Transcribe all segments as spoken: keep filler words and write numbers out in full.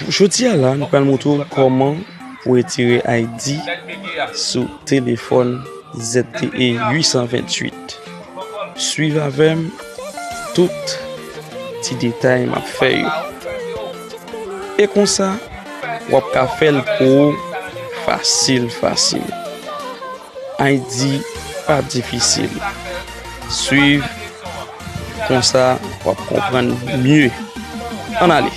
Jodi a la, nou pral montre w kòman pou retire I D sou telefòn Z T E uit san venntuit. Swiv avè m tout ti detay m ap fè yo. E konsa, w ap ka fè l pou ou fasil, fasil. I D pa difisil. Swiv, konsa w ap konprann mye. Ann ale.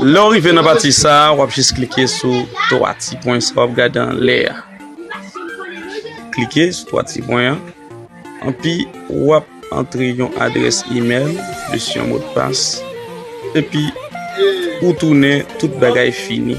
Lè w rive nan pati sa a, w ap jis klike sou twa ti pwen sa w ap gade anlè a. Klike sou twa ti pwen an. Anpi, w ap antre yon adrès imèl plis yon modpas. Epi, ou tounen, tout bagay fini.